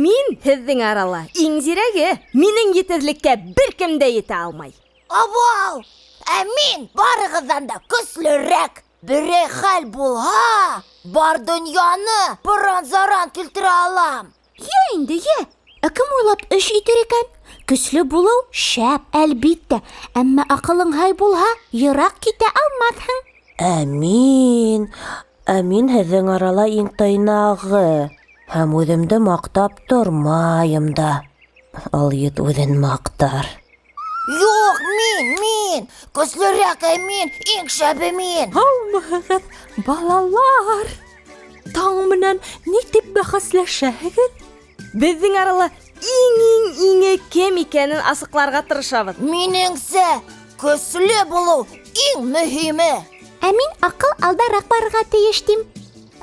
Мин һеҙҙең арала иң зирәге. Минең етеҙлеккә бер кем дә етә алмай. Абау! Ә мин барығыҙҙан да көслөрәк. Берәй хәл булһа, бар донъяны пыран-заран килтерә алам. Йә инде, йә. Ә кем уйлап эш итер икән? Көслө булыу шәп, әлбиттә. Әмма аҡылың һай булһа, йыраҡ китә алмаҫһың. Ә мин, ә мин һеҙҙең арала иң тыйнағы. Һәм үҙемде маҡтап тормайым да. Алйот үҙен маҡтар. Юҡ, мин, мин! Көслөрәк ә мин, иң шәбе мин! Һаумыһығыҙ, балалар! Таң менән ни тип бәхәсләшәһегеҙ? Беҙҙең арала иң-иң-иңе кем икәнен асыҡларға тырышабыҙ. Минеңсә, көслө булыу иң мөһиме. Ә мин аҡыл алдараҡ барырға тейеш тим.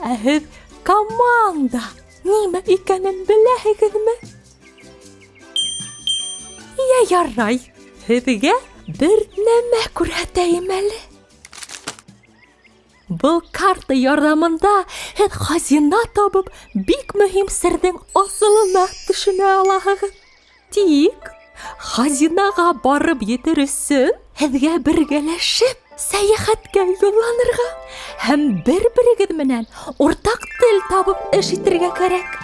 Ә һеҙ команда нимә икәнен беләһегеҙме? Йә ярай, һеҙгә бер нәмә күрһәтәйем әле. Был карта ярҙамында һеҙ хазина табып, бик мөһим серҙең асылына төшөнә алаһығыҙ. Тик хазинаға барып етер өсөн һеҙгә бергәләшеп сәйәхәткә юлланырға һәм бер-берегеҙ менән уртаҡ тел табып эш итергә кәрәк.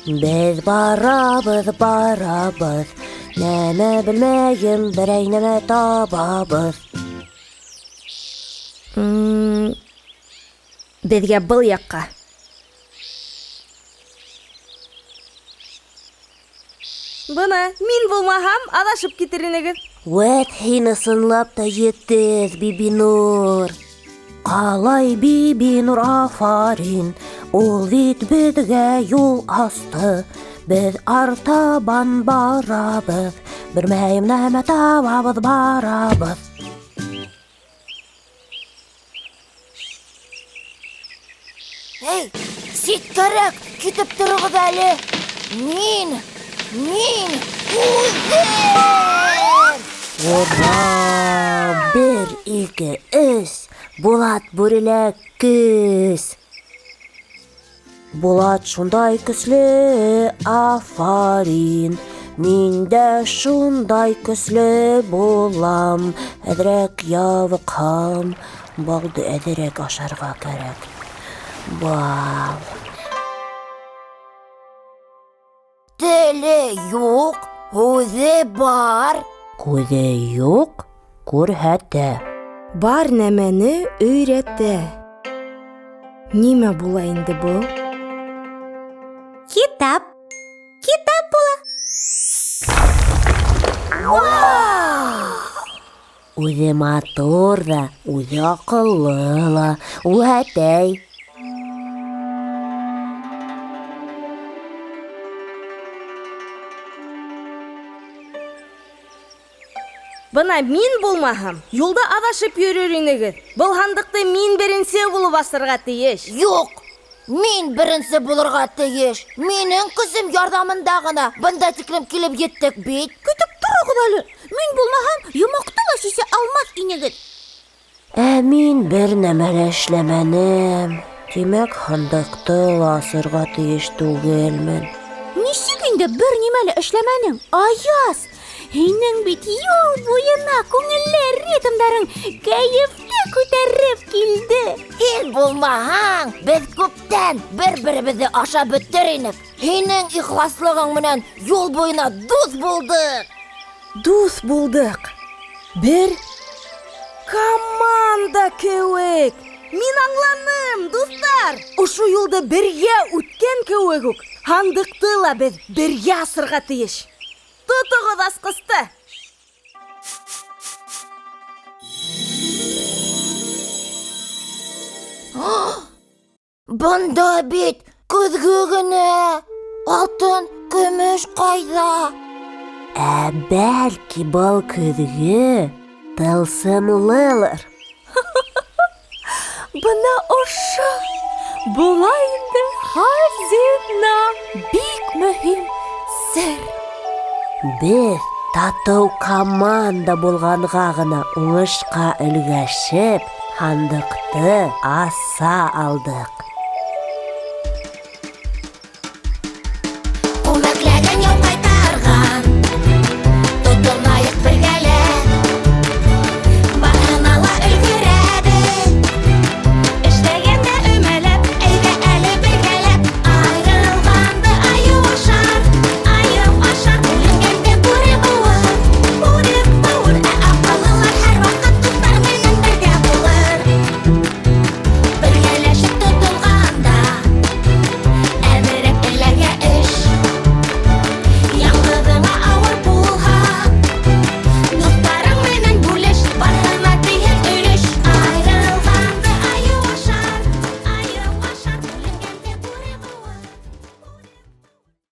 Беҙ барабыҙ, барабыҙ, нәмә белмәйем, берәй нәмә табабыҙ. Беҙгә был яҡҡа. Бына, мин булмаһам, аҙашып китер инегеҙ. Вәт һин ысынлап та етеҙ, Бибинур. Ҡалай Бибинур, афарин, ул бит беҙгә юл асты. Беҙ артабан барабыҙ, белмәйем нәмә табабыҙ, барабыҙ. Эй, ситкәрәк китеп тороғоҙ әле. Мин, мин үҙем! Ура! Бер, ике, өс, Булат бүрелә көс. Булат шундай көслө, афарин. Мин дә шундай көслө булам. Әҙерәк ябыҡһам, балды әҙерәк ашарға кәрәк. Бал. Теле юҡ, һүҙе бар. Күҙе юҡ, күрһәтә. Бар нәмәне өйрәтә. Нимә була инде был? Китап. Китап була. Үҙе матур ҙа, үҙе аҡыллы ла. Үәтәй. Бына мин булмаһам, юлда аҙашып йөрөр инегеҙ. Был һандыҡты мин беренсе булып асырға тейеш. Юҡ, мин беренсе булырға тейеш. Минең көсөм ярҙамында ғына бында тиклем килеп еттек бит. Көтөп тороғоҙ әле. Мин булмаһам, йомаҡты ла сисә алмаҫ инегеҙ. Ә мин бер нәмә лә эшләмәнем. Тимәк, һандыҡты ла асырға тейеш түгелмен. Нисек инде бер нимә лә эшләмәнең? Аяз, һинең бит юл буйына күңелле ритмдарың кәйефте күтәреп килде. Һин булмаһаң, беҙ күптән бер-беребеҙҙе ашап бөтөр инек. Һинең ихласлығың менән юл буйына дуҫ булдыҡ. Дуҫ булдыҡ. Бер команда кеүек. Мин аңланым, дуҫтар. Ошо юлды бергә үткән кеүек үк, һандыҡты ла беҙ бергә асырға тейеш. Тотоғоҙ асҡысты. Бында бит көҙгө генә. Алтын, көмөш ҡайҙа? Ә бәлки был көҙгө тылсымлылыр. Бына ошо була инде хазина. Бик мөһим сер. Беҙ татыу команда булғанға ғына уңышҡа өлгәшеп, һандыҡты аса алдыҡ. Күмәкләгән яуға